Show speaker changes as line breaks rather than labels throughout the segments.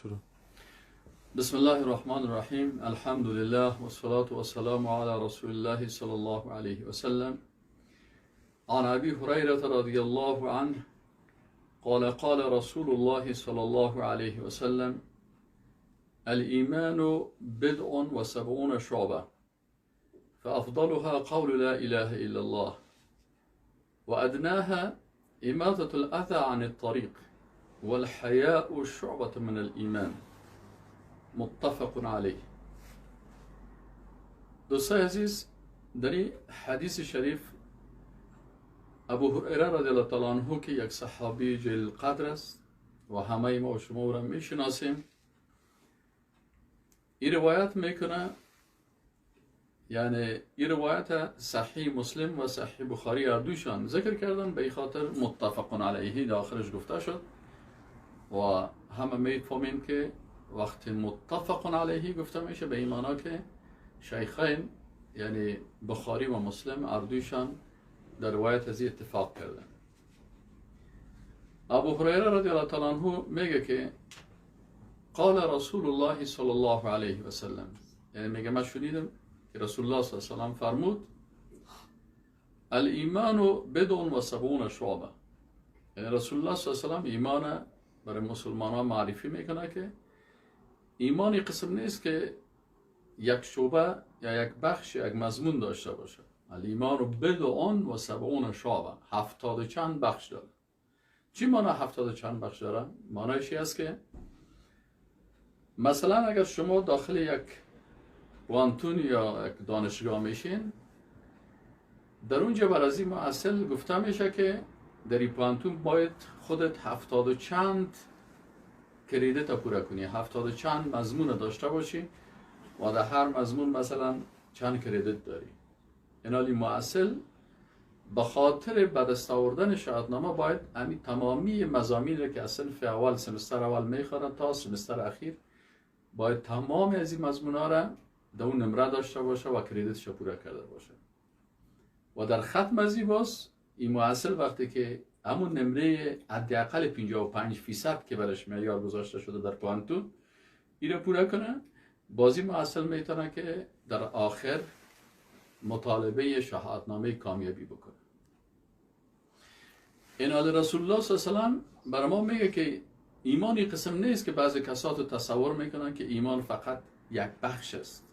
شروع.
بسم الله الرحمن الرحیم. الحمد لله والصلاة والسلام على رسول الله صلى الله عليه وسلم. عن أبي هريرة رضي الله عنه قال قال رسول الله صلى الله عليه وسلم: الإيمان بضع وسبعون شعبة، فأفضلها قول لا إله إلا الله، وأدناها إماطة الأذى عن الطريق، والحياء شعبة من الإيمان. متفق علیه. دوستای عزیز، در این حدیث شریف ابو هریره رضی الله تعالی عنه که یک صحابی جلیل قدر است و همه ما و شما را میشناسیم، این روایت میکنه، یعنی این روایت صحیح مسلم و صحیح بخاری هر دوشان ذکر کردن، به خاطر متفق علیه در آخرش گفته شد و همه میفهمیم که وقتی متفق علیه گفته میشه به این معنا که شیخین یعنی بخاری و مسلم هر دوشان در روایت از اتفاق کردن. ابو هریره رضی الله تعالی عنه میگه که قال رسول الله صلی الله علیه و سلم، یعنی میگه من شنیدم که رسول الله صلی الله علیه و سلم فرمود: الایمان بضع و سبعون شعبه. یعنی رسول الله صلی الله علیه و سلم ایمان برای مسلمان ها معرفی میکنه که ایمانی قسم نیست که یک شعبه یا یک بخش یک مضمون داشته باشه. الایمان بضع و سبعون شعبه، 70 و چند بخش داره. چی معنی 70 و چند بخش داره؟ معنیش است که مثلا اگر شما داخل یک پوهنتون یا یک دانشگاه میشین، در اونجا بر از این محصل گفته میشه که در این پوهنتون باید خودت 70 و چند credit پوره کنی، 70 و چند مضمون داشته باشی و در هر مضمون مثلا چند credit داری. اینالی محصل به خاطر به دست آوردن شهادنامه باید همین تمامی مضامین را که از صنف اول سمستر اول میخوره تا سمستر اخیر باید تمام از این مضمون ها را در اون نمره داشته باشه و credit ش پوره کرده باشه. و در ختم از این باز این محصل وقتی که همون نمره حداقل 55% که برش معیار گذاشته شده در پوهنتون این را پوره کنه، بازی محصل میتونه که در آخر مطالبه شهادتنامه کامیابی بکنه. این حال رسول الله صلی الله علیه و سلم برای ما میگه که ایمان قسم نیست که بعضی کسات تصور میکنن که ایمان فقط یک بخش است.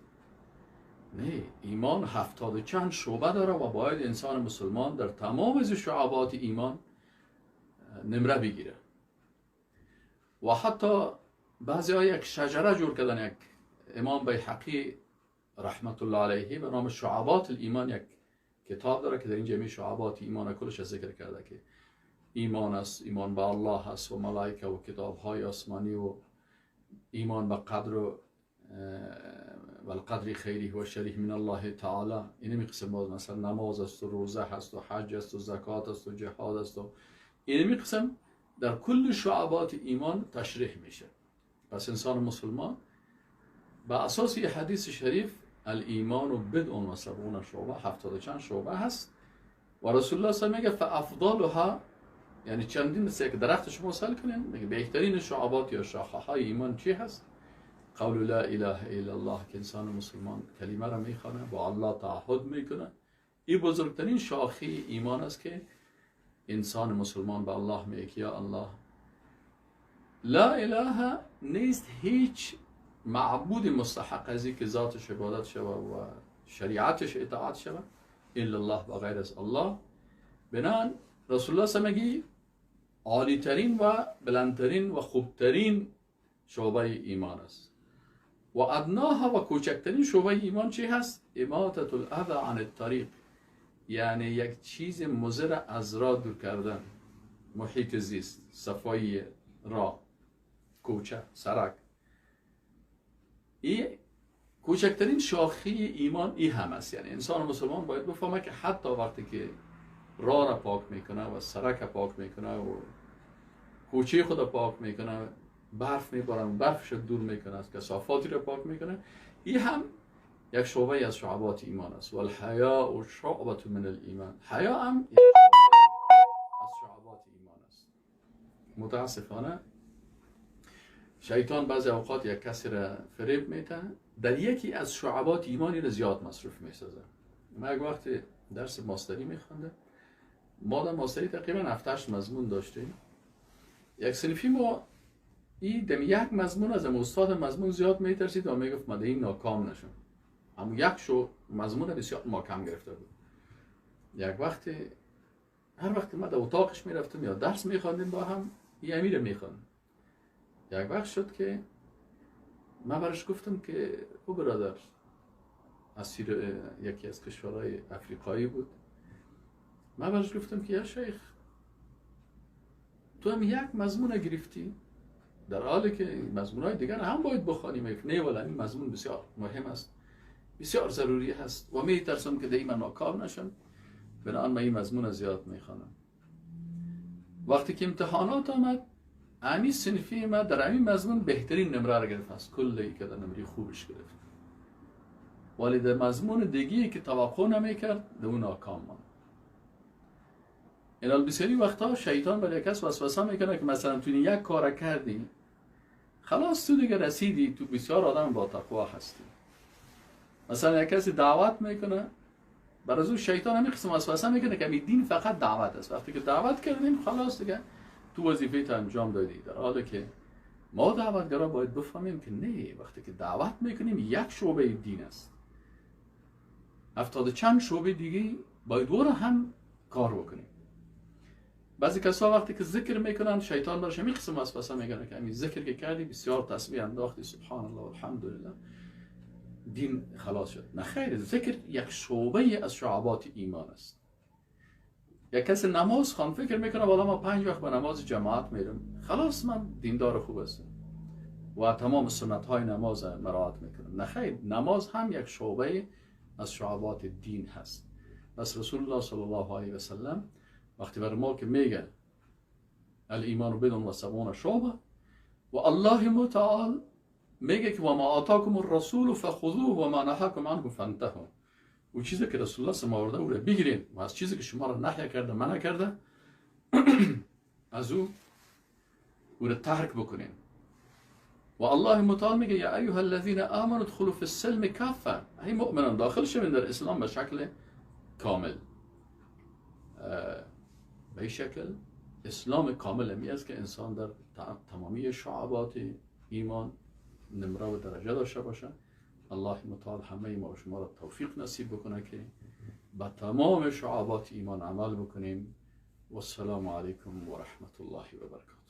نه، ایمان 70 و چند شعبه داره و باید انسان مسلمان در تمام از شعبات ایمان نمره بگیره. و حتی بعضی ها یک شجره جور کردن، یک امام بیهقی رحمت الله علیه به نام شعبات الایمان یک کتاب داره که در اینجا می شعبات ایمان کلش ذکر کرده که ایمان است، ایمان به الله هست و ملائکه و کتاب های آسمانی و ایمان به قدر و والقدر خیره و شره من الله تعالی. اینمی قسم باز مثلا نماز است و روزه هست و حج است و زکات است و جهاد است و اینمی قسم در کل شعبات ایمان تشریح میشه. پس انسان مسلمان به اساس حدیث شریف الایمان بضع و سبعون شعبه، 70 و چند شعبه هست و رسول الله صلی الله علیه و میگه فافضلها، یعنی چندین مثل یک درخت شما سال کنین، میگه بهترین شعبات یا شاخه های ایمان چی هست؟ قول لا اله الا الله، که انسان مسلمان کلمه را میخوانه با الله تعهد میکنه. این بزرگترین شاخه ایمان است که انسان مسلمان به الله میگه یا الله لا اله نیست هیچ معبود مستحق ازی که ذاتش عبادت شوه و شریعتش اطاعت شوه الا الله و غیر از الله. بنان رسول الله صلی الله علیه و میگه عالی ترین و بلندترین و خوبترین شعبه ایمان است. و ادناها و کوچکترین شعبه ایمان چی هست؟ اماطة الاذی عن الطریق، یعنی یک چیز مضر از راه دور کردن، محیط زیست، صفایی راه، کوچه، سرک. این کوچکترین شاخه ایمان ای هم است. یعنی انسان مسلمان باید بفهمه که حتی وقتی که راه را پاک میکنه و سرک پاک میکنه و کوچه خود را پاک میکنه، برف میبارن برفش دور میکنه، از کثافاتی را پاک میکنه، این هم یک شعبه از شعبات ایمان است. والحیاء شعبة من الایمان، حیا هم از شعبات ایمان است. متاسفانه شیطان بعضی اوقات یک کسی را فریب میته، در یکی از شعبات ایمانی را زیاد مصروف میسازه. من یک وقت درس ماستری میخوندم، ما در ماستری تقریبا 7-8 مضمون داشتیم. یک صنفی ما این دم یک مضمون از استاد مضمون زیاد میترسید و میگفت ما این ناکام نشم، اما یک شو مضمون بسیار ما کم گرفته بود. یک وقت هر وقت ما در اتاقش میرفتم یا درس میخواندیم با هم، این امیر میخواند. یک وقت شد که من برش گفتم که او برادر اسیر یکی از کشورهای افریقایی بود، من برش گفتم که یا شیخ تو هم یک مضمون گرفتی، در حالی که مضمونهای دیگر هم باید بخوانیم. نه ولی این مضمون بسیار مهم است، بسیار ضروری هست و میترسم که دیگه من ناکام نشم، بنابراین من این مضمون زیاد میخوانم. وقتی که امتحانات آمد، امی صنفی ما در همین مضمون بهترین نمره را گرفت، از کلی که در نمره خوبش گرفت، ولی در مضمون دیگه که توقع نمیکرد در اون ناکام ماند. اینال بسیاری وقتا شیطان برای کس وسوسه میکنه که مثلا تو یک کار کردی، خلاص تو دیگه رسیدی، تو بسیار آدم با تقوا هستی. مثلا یک کسی دعوت میکنه، برای او شیطان همین قسم وسوسه میکنه که دین فقط دعوت است، وقتی که دعوت کردیم خلاص دیگه تو وظیفه تا انجام دادی. در حالی که ما دعوتگرا باید بفهمیم که نه، وقتی که دعوت میکنیم یک شعبه دین است، 70 چند شعبه دیگه باید او را هم کار بکنیم. بعضی کسا وقتی که ذکر میکنن شیطان برش همین قسم وسوسه میکنه که همین ذکر که کردی بسیار تسبیح انداختی، سبحان الله والحمدلله، دین خلاص شد. نه خیر، ذکر یک شعبه از شعبات ایمان است. یک کس نماز خوان فکر میکنه والا ما 5 وقت به نماز جماعت میرم، خلاص من دیندار خوب هستم و تمام سنت های نماز مراعات میکنم. نه خیر، نماز هم یک شعبه از شعبات دین هست. بس رسول الله صلی الله علیه و سلم وقتی بر ما که میگه الایمان بضع و سبعون شعبه، و الله متعال میگه که و ما آتاکم الرسول فخذوه و ما نهاکم عنه فانتهوا، و چیزی که رسول الله سما آورده او را بگیرین و از چیزی که شما را نهی کرده منع کرده از او را ترک بکنین. و الله متعال میگه یا ایها الذین آمنوا ادخلوا فی السلم کافه، ای مؤمنان داخل شوین در اسلام به شکل کامل. به شکل اسلام کامل همی است که انسان در تمامی شعبات ایمان نمره و درجه داشته باشه. الله متعال همه ما و شما را توفیق نصیب بکنه که با تمام شعبات ایمان عمل بکنیم. و السلام علیکم و رحمت الله و برکاته.